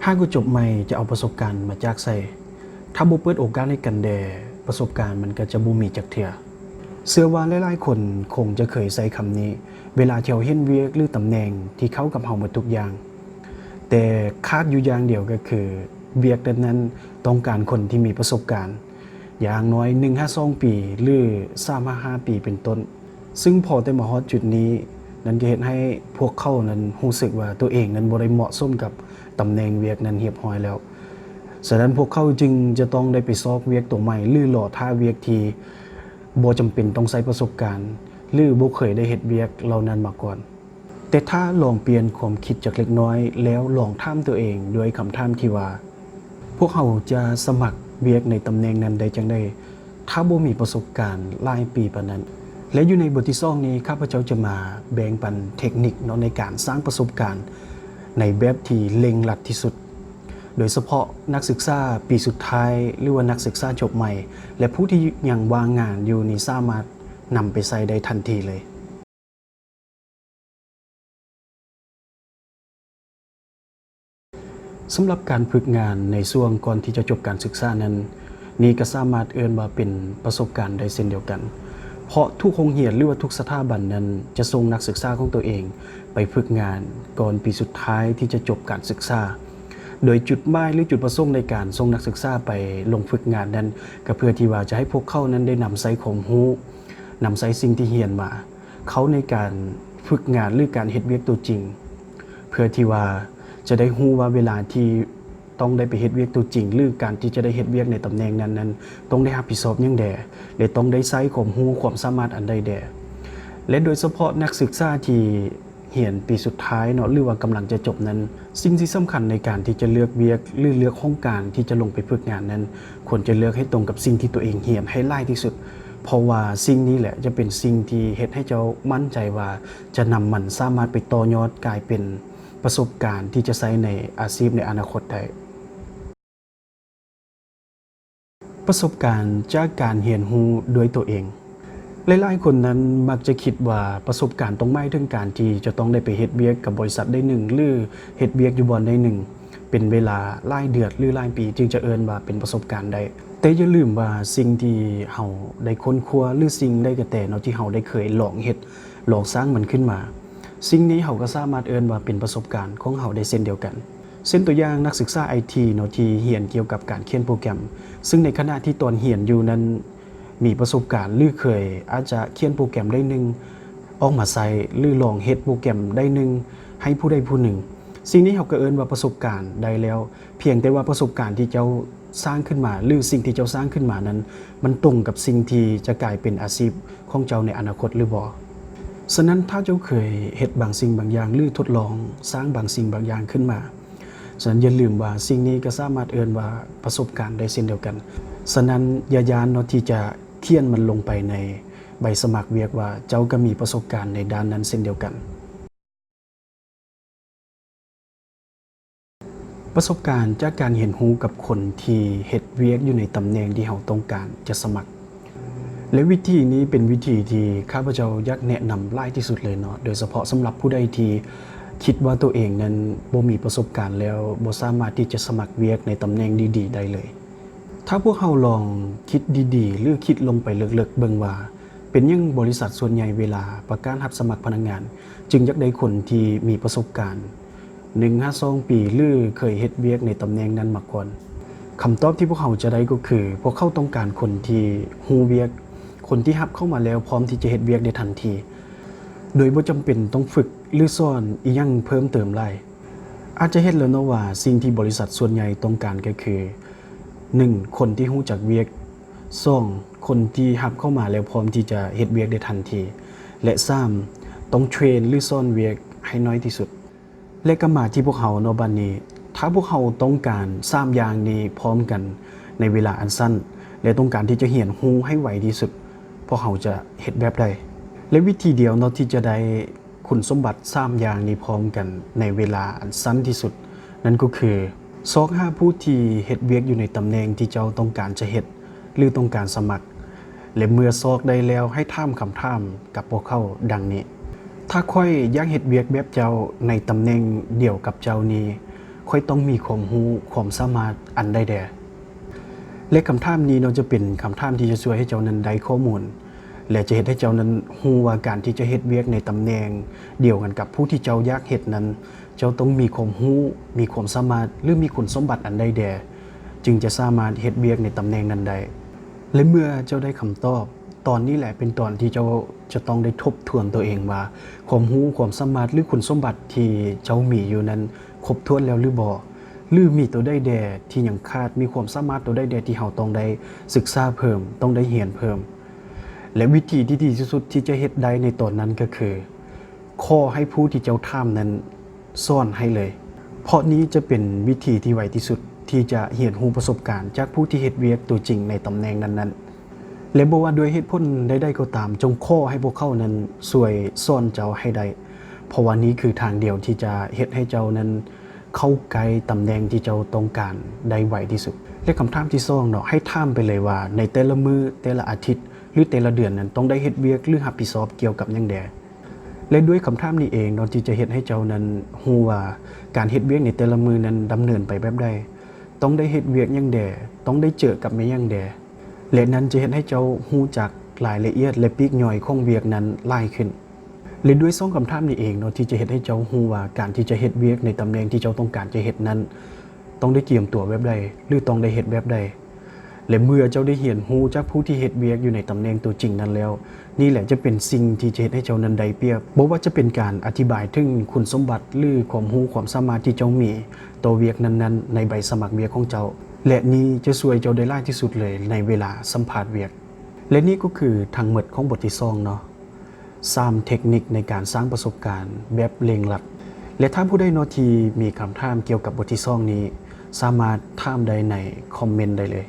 ຫາກວ່າຈົບໃໝ່ຈະເອົາປະສົບການມາຈາກໃສ? ຖ້າບໍ່ເປີດໂອກາດໃຫ້ກັນແດ່, ປະສົບການມັນກໍຈະບໍ່ມີຈັກເທື່ອ. ເຊື່ອວ່າຫຼາຍໆຄົນຄົງຈະເຄີຍໃຊ້ຄຳນີ້ ເວລາທີ່ເຮົາເຫັນວຽກ ຫຼື ຕຳແໜ່ງທີ່ເຂົ້າກັບເຮົາໝົດທຸກຢ່າງ. ແຕ່ຂາດຢູ່ຢ່າງດຽວກໍຄື ວຽກນັ້ນໆຕ້ອງການຄົນທີ່ມີປະສົບການ ຢ່າງໜ້ອຍໜຶ່ງຫາສອງປີ ຫຼື ສາມຫາຫ້າປີເປັນຕົ້ນ. ຊຶ່ງພໍແຕ່ມາຮອດຈຸດນີ້, ນັ້ນກໍເຮັດໃຫ້ພວກເຂົານັ້ນຮູ້ສຶກວ່າຕົວເອງນັ້ນບໍ່ໄດ້ເໝາະສົມກັບຕຳແໜ່ງວຽກນັ້ນຮຽບຮ້ອຍແລ້ວ. ສະນັ້ນພວກເຂົາຈຶ່ງຈະຕ້ອງໄດ້ໄປຊອກວຽກຕົວໃໝ່ ຫຼື ລໍຖ້າວຽກທີ່ບໍ່ຈຳເປັນຕ້ອງໃຊ້ປະສົບການ ຫຼື ບໍ່ເຄີຍໄດ້ເຮັດວຽກເຫຼົ່ານັ້ນມາກ່ອນ. ແຕ່ຖ້າລອງປ່ຽນຄວາມຄິດຈັກເລັກນ້ອຍ ແລ້ວລອງຖາມຕົວເອງດ້ວຍຄຳຖາມທີ່ວ່າ, ພວກເຮົາຈະສະໝັກວຽກໃນຕຳແໜ່ງນັ້ນໄດ້ຈັ່ງໃດ ຖ້າບໍ່ມີປະສົບການຫຼາຍປີປານນັ້ນ? ແລະ ຢູ່ໃນບົດທີສອງນີ້ ຂ້າພະເຈົ້າຈະມາແບ່ງປັນເທັກນິກເນາະ ໃນການສ້າງປະສົບການໃນແບບທີ່ເລັ່ງລັດທີ່ສຸດ, ໂດຍສະເພາະນັກສຶກສາປີສຸດທ້າຍ ຫຼືວ່ານັກສຶກສາຈົບໃໝ່ ແລະ ຜູ້ທີ່ຍັງວ່າງງານຢູ່ນີ້ ສາມາດນຳໄປໃຊ້ໄດ້ທັນທີເລີຍ. ສຳລັບການຝຶກງານໃນຊ່ວງກ່ອນທີ່ຈະຈົບການສຶກສານັ້ນ, ນີ້ກໍສາມາດເອີ້ນວ່າເປັນປະສົບການໄດ້ເຊັ່ນດຽວກັນ, ເພາະທຸກໂຮງຮຽນ ຫຼືວ່າທຸກສະຖາບັນນັ້ນ ຈະສົ່ງນັກສຶກສາຂອງຕົວເອງໄປຝຶກງານກ່ອນປີສຸດທ້າຍທີ່ຈະຈົບການສຶກສາ, ໂດຍຈຸດໝາຍ ຫຼື ຈຸດປະສົງໃນການສົ່ງນັກສຶກສາໄປລົງຝຶກງານນັ້ນ ກໍເພື່ອທີ່ວ່າຈະໃຫ້ພວກເຂົານັ້ນໄດ້ນຳໃຊ້ຄວາມຮູ້, ນຳໃຊ້ສິ່ງທີ່ຮຽນມາ ເຂົ້າໃນການຝຶກງານ ຫຼື ການເຮັດວຽກຕົວຈິງ, ເພື່ອທີ່ວ່າຈະໄດ້ຮູ້ວ່າເວລາທີ່ຕ້ອງໄດ້ໄປເຮັດວຽກຕົວຈິງ ຫຼື ການທີ່ຈະໄດ້ເຮັດວຽກໃນຕຳແໜ່ງນັ້ນນັ້ນ ຕ້ອງໄດ້ຮັບຜິດຊອບຫຍັງແດ່ ແລະ ຕ້ອງໄດ້ໃຊ້ຄວາມຮູ້ຄວາມສາມາດອັນໃດແດ່. ແລະ ໂດຍສະເພາະນັກສຶກສາທີ່ຮຽນປີສຸດທ້າຍເນາະ ຫຼືວ່າກຳລັງຈະຈົບນັ້ນ, ສິ່ງທີ່ສຳຄັນໃນການທີ່ຈະເລືອກວຽກ ຫຼື ເລືອກຫ້ອງການທີ່ຈະລົງໄປຝຶກງານນັ້ນ ຄວນຈະເລືອກໃຫ້ຕົງກັບສິ່ງທີ່ຕົວເອງຮຽນໃຫ້ຫຼາຍທີ່ສຸດ, ເພາະວ່າສິ່ງນີ້ແຫຼະຈະເປັນສິ່ງທີ່ເຮັດໃຫ້ເຈົ້າໝັ້ນໃຈວ່າຈະນຳມັນສາມາດໄປຕໍ່ຍອດກາຍເປັນປະສົບການທີ່ຈະໃຊ້ໃນອາຊີບໃນອະນາຄົດໄດ້. ປະສົບການຈາກການຮຽນຮູ້ດ້ວຍຕົວເອງ. ຫຼາຍໆຄົນນັ້ນມັກຈະຄິດວ່າປະສົບການຕ້ອງໝາຍເຖິງການທີ່ຈະຕ້ອງໄດ້ໄປເຮັດວຽກກັບບໍລິສັດໃດໜຶ່ງ ຫຼື ເຮັດວຽກຢູ່ບ່ອນໃດໜຶ່ງເປັນເວລາຫຼາຍເດືອນ ຫຼື ຫຼາຍປີ ຈຶ່ງຈະເອີ້ນວ່າເປັນປະສົບການໄດ້. ແຕ່ຢ່າລືມວ່າສິ່ງທີ່ເຮົາໄດ້ຄົ້ນຄວ້າ ຫຼື ສິ່ງໃດກໍແຕ່ເນາະ ທີ່ເຮົາໄດ້ເຄີຍລອງເຮັດ ລອງສ້າງມັນຂຶ້ນມາ, ສິ່ງນີ້ເຮົາກໍສາມາດເອີ້ນວ່າເປັນປະສົບການຂອງເຮົາໄດ້ເຊັ່ນດຽວກັນ. ເຊັ່ນຕົວຢ່າງນັກສຶກສາໄອທີເນາະ ທີ່ຮຽນກ່ຽວກັບການຂຽນໂປຣແກຣມ, ຊຶ່ງໃນຂະນະທີ່ຕອນຮຽນຢູ່ນັ້ນ ມີປະສົບການ ຫຼື ເຄີຍອາດຈະຂຽນໂປຣແກຣມໄດ້ໜຶ່ງອອກມາໃຊ້ ຫຼື ລອງເຮັດໂປຣແກຣມໄດ້ໜຶ່ງໃຫ້ຜູ້ໃດຜູ້ໜຶ່ງ, ສິ່ງນີ້ເຮົາກໍເອີ້ນວ່າປະສົບການໄດ້ແລ້ວ, ພຽງແຕ່ວ່າປະສົບການທີ່ເຈົ້າສ້າງຂຶ້ນມາ ຫຼື ສິ່ງທີ່ເຈົ້າສ້າງຂຶ້ນມານັ້ນ ມັນຕົງກັບສິ່ງທີ່ຈະກາຍເປັນອາຊີບຂອງເຈົ້າໃນອະນາຄົດຫຼືບໍ່. ສະນັ້ນ ຖ້າເຈົ້າເຄີຍເຮັດບາງສິ່ງບາງຢ່າງ ຫຼື ທົດລອງສ້າງບາງສິ່ງບາງຢ່າງຂຶ້ນມາ, ສະນັ້ນ ຢ່າລືມວ່າສິ່ງນີ້ກໍສາມາດເອີ້ນວ່າປະສົບການໄດ້ເຊັ່ນດຽວກັນ. ສະນັ້ນ ຢ່າຢ້ານເນາະ ທີ່ຈະຂຽນມັນລົງໄປໃນໃບສະໝັກວຽກວ່າເຈົ້າກໍມີປະສົບການໃນດ້ານນັ້ນເຊັ່ນດຽວກັນ. ປະສົບການຈາກການຮຽນຮູ້ກັບຄົນທີ່ເຮັດວຽກຢູ່ໃນຕຳແໜ່ງທີ່ເຮົາຕ້ອງການຈະສະໝັກ. ແລະ ວິທີນີ້ເປັນວິທີທີ່ຂ້າພະເຈົ້າຢາກແນະນຳຫຼາຍທີ່ສຸດເລີຍເນາະ, ໂດຍສະເພາະສຳລັບຜູ້ໃດທີ່ຄິດວ່າຕົວເອງນັ້ນບໍ່ມີປະສົບການແລ້ວ ບໍ່ສາມາດທີ່ຈະສະໝັກວຽກໃນຕຳແໜ່ງດີໆໄດ້ເລີຍ. ຖ້າພວກເຮົາລອງຄິດດີໆ ຫຼື ຄິດລົງໄປເລິກໆເບິ່ງວ່າ ເປັນຫຍັງບໍລິສັດສ່ວນໃຫຍ່ເວລາປະກາດຮັບສະໝັກພະນັກງານ ຈຶ່ງຢາກໄດ້ຄົນທີ່ມີປະສົບການ ໜຶ່ງຫາສອງປີ ຫຼື ເຄີຍເຮັດວຽກໃນຕຳແໜ່ງນັ້ນມາກ່ອນ? ຄຳຕອບທີ່ພວກເຮົາຈະໄດ້ກໍຄື ພວກເຂົາຕ້ອງການຄົນທີ່ຮູ້ວຽກ, ຄົນທີ່ຮັບເຂົ້າມາແລ້ວພ້ອມທີ່ຈະເຮັດວຽກໄດ້ທັນທີ ໂດຍບໍ່ຈຳເປັນຕ້ອງຝຶກ ຫຼື ສອນອີ່ຫຍັງເພີ່ມເຕີມຫຼາຍ. ອາດຈະເຫັນແລ້ວເນາະວ່າ ສິ່ງທີ່ບໍລິສັດສ່ວນໃຫຍ່ຕ້ອງການກໍຄື ໜຶ່ງ ຄົນທີ່ຮູ້ຈັກວຽກ, ສອງ ຄົນທີ່ຮັບເຂົ້າມາແລ້ວພ້ອມທີ່ຈະເຮັດວຽກໄດ້ທັນທີ ແລະ ສາມ ຕ້ອງເທຣນ ຫຼື ສອນວຽກໃຫ້ໜ້ອຍທີ່ສຸດ. ແລະ ກໍມາທີ່ພວກເຮົາເນາະ ບັດນີ້ ຖ້າພວກເຮົາຕ້ອງການສາມຢ່າງນີ້ພ້ອມກັນໃນເວລາອັນສັ້ນ ແລະ ຕ້ອງການທີ່ຈະຮຽນຮູ້ໃຫ້ໄວທີ່ສຸດ, ພວກເຮົາຈະເຮັດແບບໃດ? ແລະ ວິທີດຽວເນາະ ທີ່ຈະໄດ້ ຄຸນສົມບັດສາມຢ່າງນີ້ພ້ອມກັນໃນເວລາອັນສັ້ນທີ່ສຸດ, ນັ້ນກໍຄື ຊອກຫາຜູ້ທີ່ເຮັດວຽກຢູ່ໃນຕຳແໜ່ງທີ່ເຈົ້າຕ້ອງການຈະເຮັດ ຫຼື ຕ້ອງການສະໝັກ ແລະ ເມື່ອຊອກໄດ້ແລ້ວ ໃຫ້ຖາມຄຳຖາມກັບພວກເຂົາດັ່ງນີ້: ຖ້າຂ້ອຍຢາກເຮັດວຽກແບບເຈົ້າໃນຕຳແໜ່ງດຽວກັບເຈົ້ານີ້, ຂ້ອຍຕ້ອງມີຄວາມຮູ້, ຄວາມສາມາດອັນໃດແດ່? ແລະ ຄຳຖາມນີ້ເນາະ ຈະເປັນຄຳຖາມທີ່ຈະຊ່ວຍໃຫ້ເຈົ້ານັ້ນໄດ້ຂໍ້ມູນ ແລະ ຈະເຮັດໃຫ້ເຈົ້ານັ້ນຮູ້ວ່າການທີ່ຈະເຮັດວຽກໃນຕຳແໜ່ງດຽວກັນກັບຜູ້ທີ່ເຈົ້າຢາກເຮັດນັ້ນ ເຈົ້າຕ້ອງມີຄວາມຮູ້, ມີຄວາມສາມາດ ຫຼື ມີຄຸນສົມບັດອັນໃດແດ່ ຈຶ່ງຈະສາມາດເຮັດວຽກໃນຕຳແໜ່ງນັ້ນໄດ້. ແລະ ເມື່ອເຈົ້າໄດ້ຄຳຕອບ, ຕອນນີ້ແຫຼະເປັນຕອນທີ່ເຈົ້າຈະຕ້ອງໄດ້ທົບທວນຕົວເອງວ່າ ຄວາມຮູ້, ຄວາມສາມາດ ຫຼື ຄຸນສົມບັດທີ່ເຈົ້າມີຢູ່ນັ້ນຄົບຖ້ວນແລ້ວຫຼືບໍ່? ຫຼື ມີຕົວໃດແດ່ທີ່ຍັງຂາດ? ມີຄວາມສາມາດຕົວໃດແດ່ທີ່ເຮົາຕ້ອງໄດ້ສຶກສາເພີ່ມ, ຕ້ອງໄດ້ຮຽນເພີ່ມ? ແລະ ວິທີທີ່ດີທີ່ສຸດທີ່ຈະເຮັດໄດ້ໃນຕອນນັ້ນກໍຄື ຂໍໃຫ້ຜູ້ທີ່ເຈົ້າຖາມນັ້ນສອນໃຫ້ເລີຍ, ເພາະນີ້ຈະເປັນວິທີທີ່ໄວທີ່ສຸດທີ່ຈະຮຽນຮູ້ປະສົບການຈາກຜູ້ທີ່ເຮັດວຽກຕົວຈິງໃນຕຳແໜ່ງນັ້ນໆ. ແລະ ບໍ່ວ່າດ້ວຍເຫດຜົນໃດໆກໍຕາມ, ຈົ່ງຂໍໃຫ້ພວກເຂົານັ້ນຊ່ວຍສອນເຈົ້າໃຫ້ໄດ້, ເພາະວ່ານີ້ຄືທາງດຽວທີ່ຈະເຮັດໃຫ້ເຈົ້ານັ້ນເຂົ້າໃກ້ຕຳແໜ່ງທີ່ເຈົ້າຕ້ອງການໄດ້ໄວທີ່ສຸດ. ແລະ ຄຳຖາມທີສອງເນາະ, ໃຫ້ຖາມໄປເລີຍວ່າໃນແຕ່ລະມື້, ແຕ່ລະອາທິດ ຫຼື ແຕ່ລະເດືອນນັ້ນຕ້ອງໄດ້ເຮັດວຽກ ຫຼື ຮັບຜິດຊອບກ່ຽວກັບຫຍັງແດ່? ແລະ ດ້ວຍຄຳຖາມນີ້ເອງເນາະ ທີ່ຈະເຮັດໃຫ້ເຈົ້ານັ້ນຮູ້ວ່າການເຮັດວຽກໃນແຕ່ລະມື້ນັ້ນດຳເນີນໄປແບບໃດ, ຕ້ອງໄດ້ເຮັດວຽກຫຍັງແດ່, ຕ້ອງໄດ້ເຈີກັບແມ່ນຫຍັງແດ່ ແລະ ນັ້ນຈະເຮັດໃຫ້ເຈົ້າຮູ້ຈັກລາຍລະອຽດ ແລະ ປີກຍ່ອຍຂອງວຽກນັ້ນຫຼາຍຂຶ້ນ. ແລະ ດ້ວຍສອງຄຳຖາມນີ້ເອງເນາະ ທີ່ຈະເຮັດໃຫ້ເຈົ້າຮູ້ວ່າການທີ່ຈະເຮັດວຽກໃນຕຳແໜ່ງທີ່ເຈົ້າຕ້ອງການຈະເຮັດນັ້ນ ຕ້ອງໄດ້ກຽມຕົວແບບໃດ ຫຼື ຕ້ອງໄດ້ເຮັດແບບໃດ. ແລະ ເມື່ອເຈົ້າໄດ້ຮຽນຮູ້ຈາກຜູ້ທີ່ເຮັດວຽກຢູ່ໃນຕຳແໜ່ງຕົວຈິງນັ້ນແລ້ວ, ນີ້ແຫຼະຈະເປັນສິ່ງທີ່ຈະເຮັດໃຫ້ເຈົ້ານັ້ນໄດ້ປຽບ, ບໍ່ວ່າຈະເປັນການອະທິບາຍເຖິງຄຸນສົມບັດ ຫຼື ຄວາມຮູ້ຄວາມສາມາດທີ່ເຈົ້າມີຕໍ່ວຽກນັ້ນໆໃນໃບສະໝັກວຽກຂອງເຈົ້າ, ແລະ ນີ້ຈະຊ່ວຍເຈົ້າໄດ້ຫຼາຍທີ່ສຸດເລີຍໃນເວລາສຳພາດວຽກ. ແລະ ນີ້ກໍຄືທັງໝົດຂອງບົດທີສອງເນາະ, ສາມເທັກນິກໃນການສ້າງປະສົບການແບບເລັ່ງລັດ. ແລະ ຖ້າຜູ້ໃດເນາະທີ່ມີຄຳຖາມກ່ຽວກັບບົດທີສອງນີ້ ສາມາດຖາມໄດ້ໃນຄອມເມັນໄດ້ເລີຍ.